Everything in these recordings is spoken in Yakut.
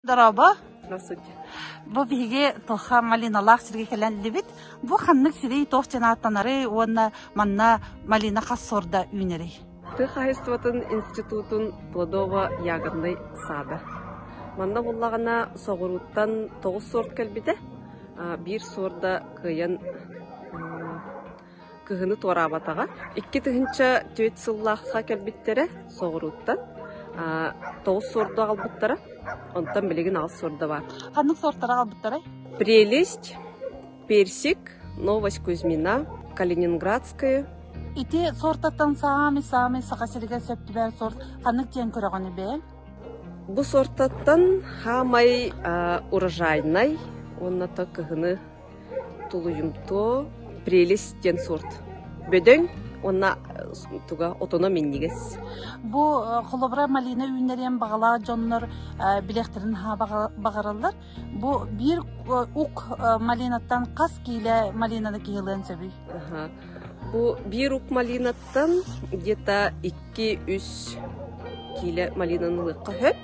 Дорообо. Здравствуйте. Бу биһиги Тоха малиналаах сиргэ кэлэннибит. Бу ханнык сирий туох диэн ааттанарый уонна манна малина хас суорда үүнэрий? Тыа хаһаайыстыбатын институтун плодово-ягоднай саада. Манна буллаҕына соҕурууттан тоҕус сорт кэлбитэ. Биир суорда кыайан Кыһыны туораабатаҕа. 2004 сыллаахха кэлбиттэрэ соҕурууттан. 9 суорду аҕалбыттара. Онтон билигин 8 суорда баар. Ханнык суортары аҕалбыттарай? Прелесть, персик, Новость Кузьмина, Калининградская. Ити суортаттан саамай-саамай Саха сиригэр сөп түбэһэр сорт ханнык диэн көрөҕүн бэйэҥ? Бу суортаттан хаамай урожайнай уонна то кыһыны Тулуйумтуо прелесть диэн сорт. Бөдөҥ уонна туга отоно минньигэс. Бу холобура малина үүннэриэн баҕалаах дьоннор билиэхтэрин баҕараллар. Бу биир ук малинаттан хас киилэ малинаны киһи ылыан сөбүй? Бу биир ук малинаттан где-то 2-3 киилэ малинаны ылыахха сөп.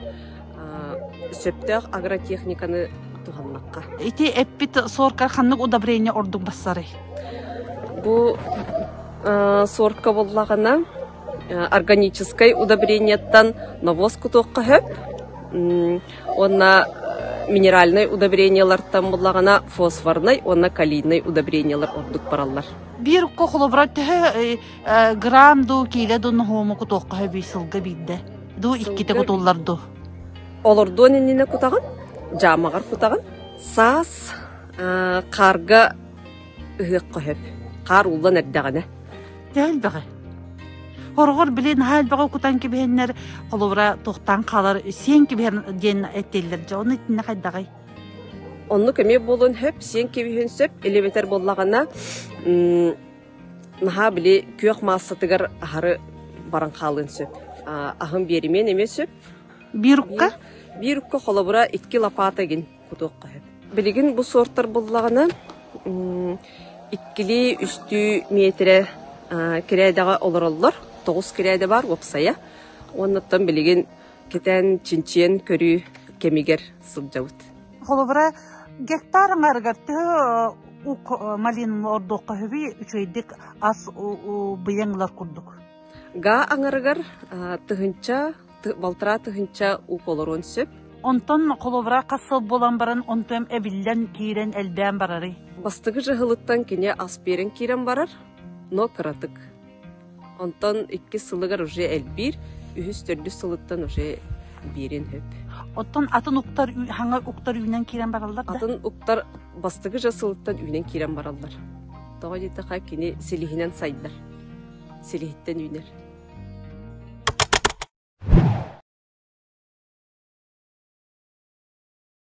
Сөптөөх агротехниканы туһаннахха. Ити эппит сорка ханнык удобрение ордук бассарый? Бу сорка буоллаҕына органическай удобрениеттан навоз кутуохха сөп. Уонна минеральнай удобрениелартан буллаҕына фосфорнай уонна калийнай удобрениелар ордук бараллар. Биир укка холобура төһө грамм дуу, киилэ дуу ноһуому кутуохха сөбүй сылга биирдэ? Дуу иккитэ кутуллар дуу? Олордуон иннинэ кутаҕын, дьаамаҕар кутаҕын. Саас хаарга ыһыахха сөп. Хаар ууллан эрдэҕинэ. Төһө элбэҕи? Хороҕор били наһаа элбэҕи кутан кэбиһэннэр, холобура туохтаан хаалар сиэн кэбиһэр диэн этэллэр дьэ, ону итиннэ хайдаҕый? Оннук эмиэ буолуон сөп, сиэн кэбиһиэн сөп, или эбэтэр буоллаҕына наһаа били күөх маассатыгар аһары баран хаалыан сөп. Аһын биэримиэн эмиэ сөп. Биир укка? Биир укка холобура икки лопата игин кутуохха сөп. Билигин бу суортар буллаҕына иккилии, үстүү миэтирэ кирээдэҕэ олороллор. 9 кирээдэ баар уопсайа. Уоннаттан билигин кэтээн чинчийэн көрүү кэмигэр сылдьабыт. Холобура, гектар аҥаарыгар төһө ук малинаны ордуохха сөбүй үчүгэйдик ас быйаҥ ылар курдук? Гаа аҥарыгар тыһыынча балтараа тыһыынча ук олоруон сөп. Онтон холобура хас сыл буолан баран онтуом эбиллэн киирэн элбээн барарый? Бастакы дьаһылыттан кини ас биэрэн киирэн барар, но кыратык. Онтон иккис сылыгар уже элбиир, үһүс, төрдүс сылыттан уже биэрин сөп. Оттон атын уктар хаҥа уктар үүнэн киирэн бараллар да? Атын уктар бастакы же сылыттан үүнэн киирэн бараллар. Тоҕо диэтэххэ кини силиһинэн сайдар. Силиһиттэн үүнэр.